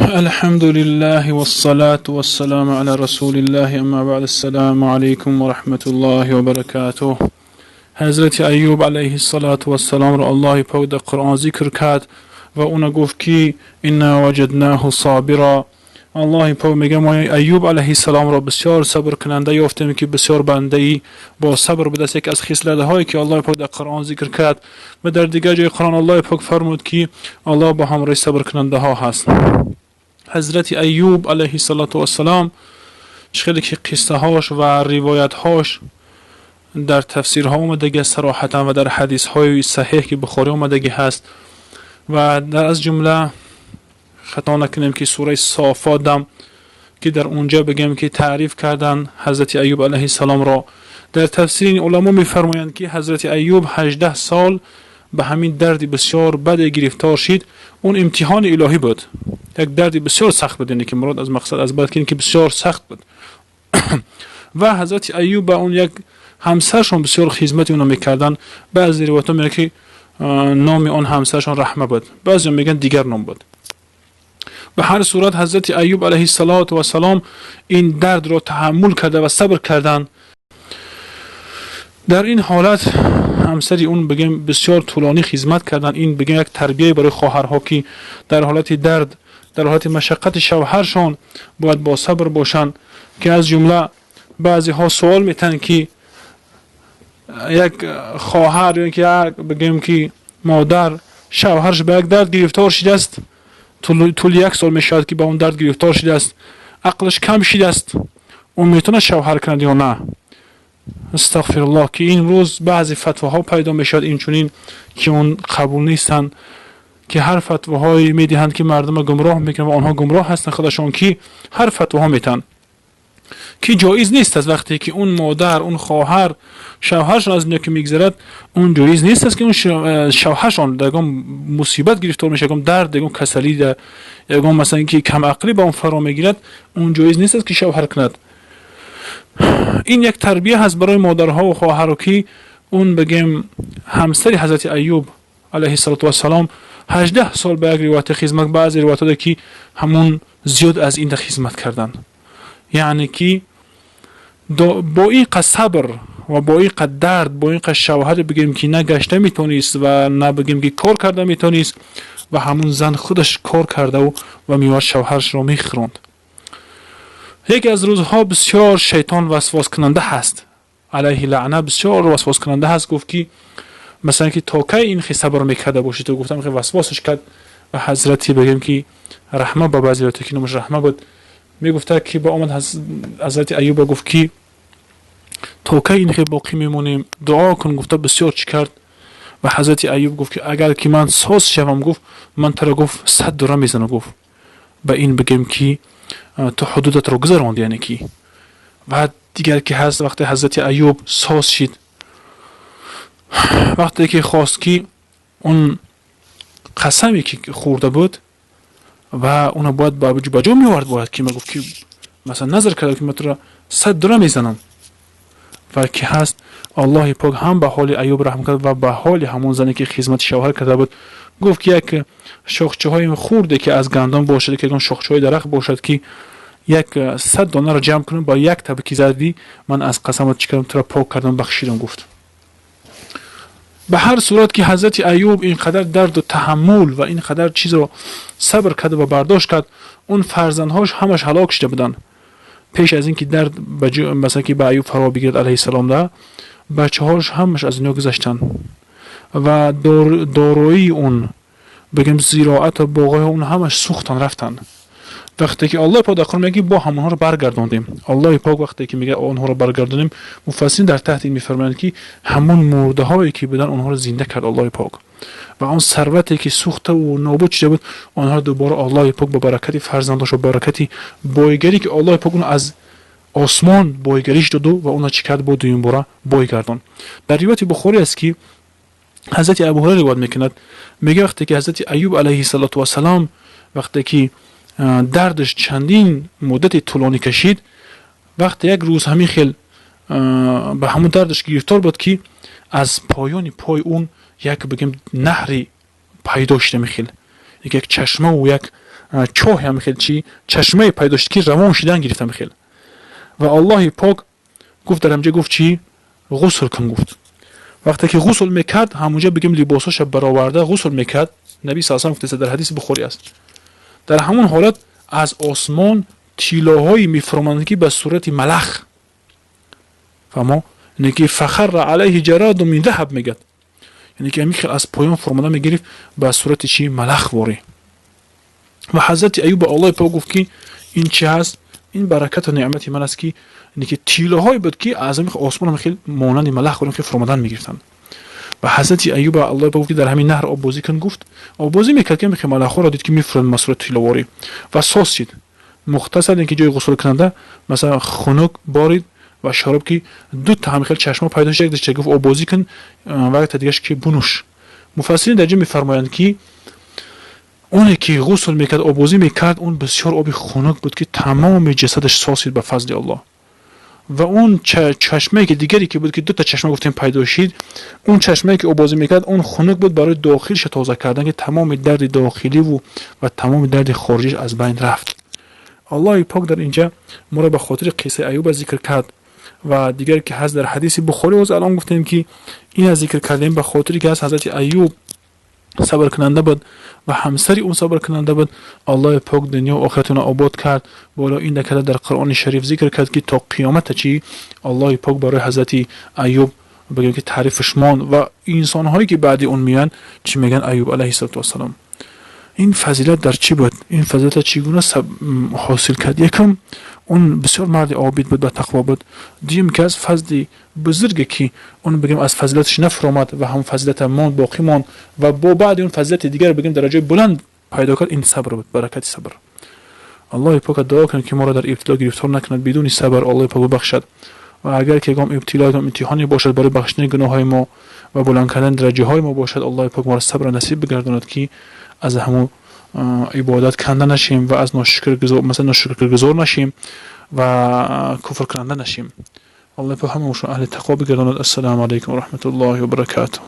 الحمد لله والصلاة والسلام على رسول الله اما بعد السلام علیکم و رحمت الله و برکاته. حضرت ایوب علیه الصلاة والسلام را الله پاک در قرآن ذکر کرد و اون گفت که انا وجدناه صابرا. الله پاک میگه ما ایوب علیه السلام را بسیار صبر کننده یافتیم که بسیار بنده ای با صبر بوده است. یک از خصلت هایی که الله پاک در قرآن ذکر کرد و در دیگر جای قرآن الله پاک فرمود که الله با همراه صبر کننده ها هست. حضرت ایوب علیه السلام خیلی که قصه هاش و روایت هاش در تفسیرها اومده صراحتا و در حدیث های صحیح که بخاری اومده هست و در از جمله خطا نکنیم که سوره صافات دم که در اونجا بگم که تعریف کردن حضرت ایوب علیه السلام را. در تفسیر این علما میفرمایند که حضرت ایوب 18 سال به همین درد بسیار بد گرفتار شد. اون امتحان الهی بود، یک درد بسیار سخت بود، یعنی که مراد از مقصد از بد که بسیار سخت بود. و حضرت ایوب به اون یک همسرشون بسیار خدمت اونو میکردن. بعضی روایت میگه که نام اون همسرشون رحمه بود، بعضی میگن دیگر نام بود. به هر صورت حضرت ایوب علیه السلام این درد را تحمل کرده و صبر کردن. در این حالت همسری اون بگیم بسیار طولانی خدمت کردن. این بگیم یک تربیه برای خواهرها که در حالت درد، در حالت مشقت شوهرشان باید با صبر باشند. که از جمله بعضی ها سوال میتن که یک خواهر یا که بگیم که مادر شوهرش به یک درد گرفتار شده است، طول یک سال میشود که به اون درد گرفتار شده است، عقلش کم شده است، اون میتونه شوهر کند یا نه؟ استغفر الله که این روز بعضی فتواها پیدا میشود این چنین که اون قبول نیستند، که هر فتواهایی میدهند که مردم گمراه میکنن و آنها گمراه هستند خودشان، که هر فتواها میتن که جایز نیست. از وقتی که اون مادر، اون خواهر شوهرشان از دنیا که میگذرد، اون جایز نیست است که اون شوهرشان در مصیبت گرفتار میشه، یگان درد، یگان کسلی، در یگان مثلا که کم عقلی با اون فرا میگیرد، اون جایز نیست است که شوهر کند. این یک تربیه هست برای مادرها و خواهرها که اون بگیم همسر حضرت ایوب علیه السلام 18 سال به یک روایت خدمت، بعضی روایت که همون زیاد از این خدمت کردن. یعنی که با این صبر و با این درد، با این شوهر بگیم که نه گشته میتونیست و نه بگیم که کار کرده میتونیست و همون زن خودش کار کرده و میوه شوهرش را میخروند. یکی از روزها بسیار شیطان وسواس کننده هست، علیه لعنه، بسیار وسواس کننده هست. گفت که مثلا که تا کی این خی صبر میکرده باشی تو؟ گفتم که وسواسش کرد و حضرتی بگیم که رحمه، با بعضی که نامش رحمه بود، میگفته که با آمد حضرت ایوب گفت که تا کی این خی باقی میمونیم؟ دعا کن. گفته بسیار چی کرد و حضرت ایوب گفت که اگر که من ساز شوم، گفت من ترا گفت 100 دره میزنم. گفت به این بگیم که تو حدودت رو گذراند. یعنی که و دیگر که هست، وقتی حضرت ایوب ساز شد، وقتی که خواست که اون قسمی که خورده بود و اونو باید با جا میورد، باید که گفت که مثلا نظر کرده که من تو را 100 دره میزنم و که هست، الله پاک هم به حال ایوب رحم کرد و به حال همون زنی که خدمت شوهر کرده بود. گفت که یک شاخچه های خورده که از گندم باشد، که شاخچه های درخت باشد، که یک 100 دانه را جمع کنم، با یک تبکی زدی، من از قسمت چی کردم؟ تو را پاک کردم، بخشیدم. گفت به هر صورت که حضرت ایوب اینقدر درد و تحمل و اینقدر چیز رو صبر کرد و برداشت کرد. اون فرزندهاش همش هلاک شده بودن. پیش از اینکه درد مثلا که به ایوب فرا بگیرد علیه السلام، ده بچه هاش همش از دنیا گذشتن و دارایی اون بگیم زراعت و باغای اون همش سوختن رفتن. وقتی که الله پاک در قرآن میگه با همونها رو برگردوندیم، الله پاک وقتی که میگه آنها رو برگردوندیم، مفسرین در تحت این میفرمایند که همون مرده هایی که بودن اونها رو زنده کرد الله پاک و آن ثروتی که سوخته و نابود شده بود، آنها رو دوباره الله پاک با برکت فرزنداش و برکت بایگری که الله پاک اون از آسمان بایگریش داد و اونها چی کرد؟ با دویم باره بایگردان. در روایت بخاری است که حضرت ابو هریره روایت میکند، میگه وقتی که حضرت ایوب علیه السلام وقتی که دردش چندین مدت طولانی کشید، وقتی یک روز همین خیل به همون دردش گرفتار بود که از پایان پای اون یک بگیم نهری پیدا شده، میخیل یک چشمه و یک чоҳ ҳам хел чӣ чашмае пайдо шуд, ки равон шидан гирифт ҳам хел. Ва Аллоҳи пок гуфт, дар ҳамҷа гуфт чӣ? Ғусл кун, гуфт. Вақте ки ғусл мекард, ҳамунҷа бигем либосоша бароварда ғусл мекард. Наби саллаллоҳу алайҳи васаллам, дар ҳадиси Бухорӣ аст, дар ҳамон ҳолат аз осмон тиллоҳое мефуромаданд, ки ба сурати малах. Фаҳмо, яъне ки فخر عليه جراد من ذهب мегӯяд, яъне ки ҳамин хел аз поён фуромада мегирифт ба сурати чӣ? Малахворӣ. Ва ҳазрати Аюб ба Аллоҳи пок гуфт, ки ин чӣ ҳаст? Ин баракату неъмати ман аст, ки яъне ки тиллоҳое буд, ки аз ҳамин осмон ҳамин хел монанди малах хел фуромадан мегирифтанд. Ба ҳазрати Аюба Аллоҳи пок гуфт, ки дар ҳамин наҳр оббозӣ кун, гуфт. Оббозӣ мекард, ки ҳамин малахҳоро дид, ки мефуранд ба сурати тилловорӣ, ва сос шид. Мухтасар, ин ки ҷои ғусл кунанда масалан хунук борид ва шароб, ки ду та ҳамин хел чашма пайдо шуд. Якдаш гуфт, оббозӣ кун, ва якта дигаш, ки бунӯш. Муфассирин дар ҷо мефармоянд, ки оне ки ғусл мекард, оббозӣ мекард, он бисёр оби хунук буд, ки тамоми ҷасадаш сосид ба фазли Аллоҳ. Ва он чашмае ки дигаре ки буд, ки дута чашма гуфтем пайдо шид, он чашмае ки обозӣ мекард, он хунук буд барои дохилша тоза кардан, ки тамоми дарди дохиливу ва тамоми дарди хориҷиш аз байн рафт. Аллоҳи пок дар инҷа моро ба хотири қиссаи Аюба зикр кард. Ва дигар ки ҳаст дар ҳадиси Бухорӣ, боз алон гуфтем, ки ина зикр кардем ба хотире ки ҳаст, ҳазрати Аюб сабркунанда буд ва ҳамсари ӯ сабркунанда буд. Аллоҳи пок дунё охирати онро обод кард. Боло ин накарда дар Қуръони Шариф зикр кард, ки то қиёмата чӣ? Аллоҳи пок барои ҳазрати Аюб бигӯем, ки таърифаш монд ва инсонҳое ки баъди он меоянд, чӣ мегӯянд? Аюб алайҳиссалоту вассалом. Ин фазилат дар чӣ буд? Ин фазилата чӣ гуна ҳосил кард? Якум, он бисёр марди обид буд, ба тақво буд. Дуюм, ки аз фазли бузурге, ки он бигем аз фазилаташ нафуромад ва ҳамон фазилата монд, боқӣ монд ва бо баъди он фазилати дигар бигем дараҷаи буланд пайдо кард, ин сабр буд, баракати сабр. Аллоҳи пока дуо кунем, ки моро дар ибтило гирифтор накунад бидуни сабр. Аллоҳи пок бибахшад ва агар ки ягон ибтило, ягон имтиҳоне бошад, барои бахшидани гуноҳҳои мо ва баланд кардани дараҷаҳои мо бошад, Аллоҳи пок моро сабр насиб бигардонад, ки аз ҳамун ибодат канда нашем ва аз масалан ношукргузор нашем ва куфркунанда нашем. Аллоҳи пок ҳамаашон аҳли тақво бигардонад. Ассалому алайкум ва раҳматуллоҳи ва баракатуҳ.